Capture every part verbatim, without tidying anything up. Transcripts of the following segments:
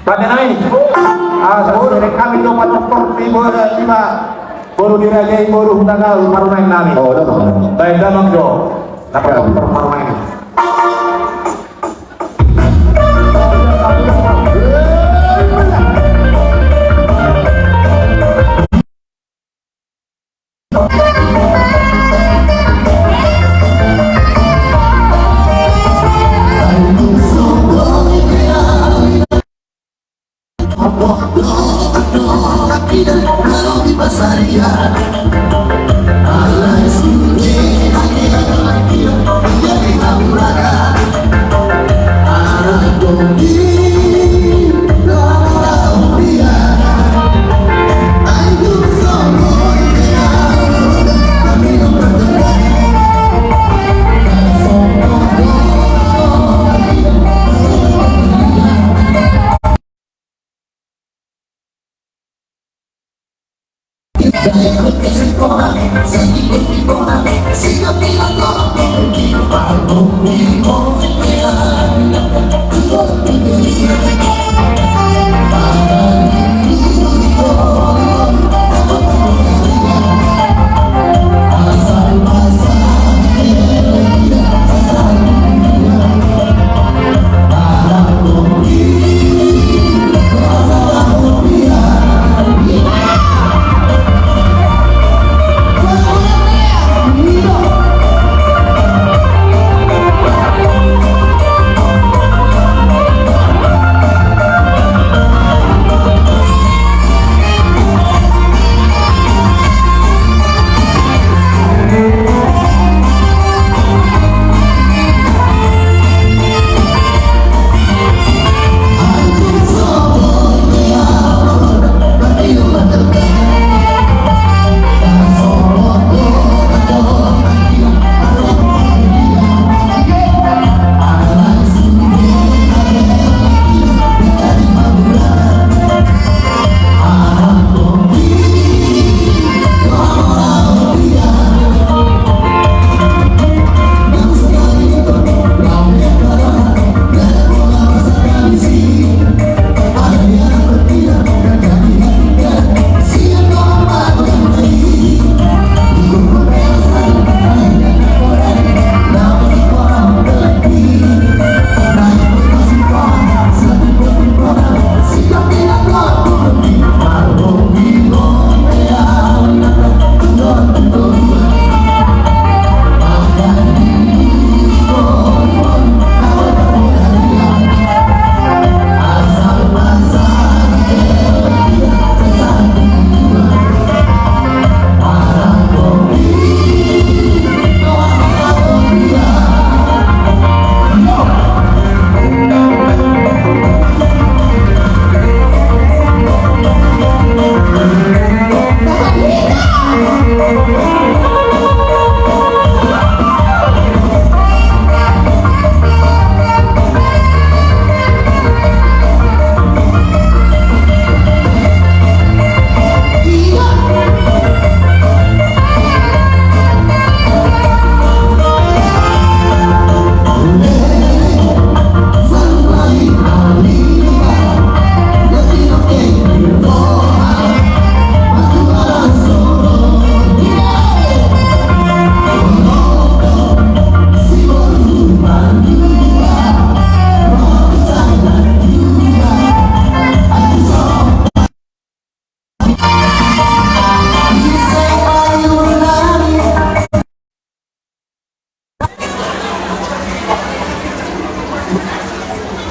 Raja nami. Ah, saudara kami do patok-patok di bola lima. Boru di raja i boru hutagal parumaen nami. Oh, udah, Bang. Baik, damang jo. Dapat patok parumaen.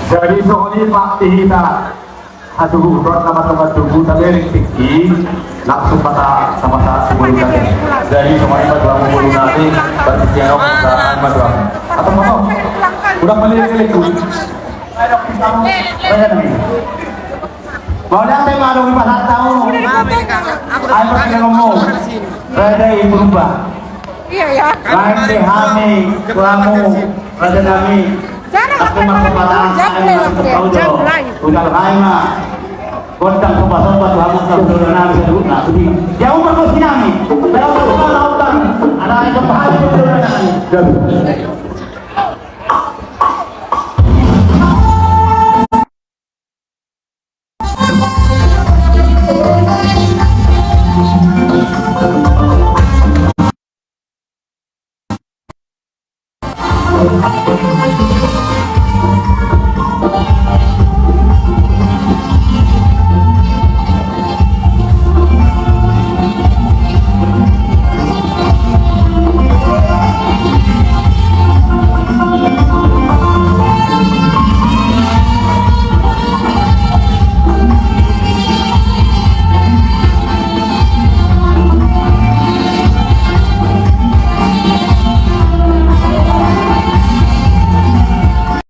Jadi songon i, Pak, di hita hasuhuton na marhaha tubu, tabereng tingki, langsung ma hita masa tubu tadi. Jadi songon i ma tulang tubu nami, berarti dia ngomong sama tulang. Atau mau? Udah balik ke liku. Mau datang, mau dong, pas tahu. Ayo, pakai ngomong. Raja i berubah. Iya, ya. Lain di hami, lamu, raja nami. Jarang. Aku apa, masuk patah, jarang, aku tahu, jarang jo. Lain. Udah lain, mah. Gondang sobat-sobat, lamu, kalau udah nami, saya dulu, nah, jadi. Dia umur kau sinami. Dalam rumah lautan. Ada yang berbahagia, udah nami. Jadi.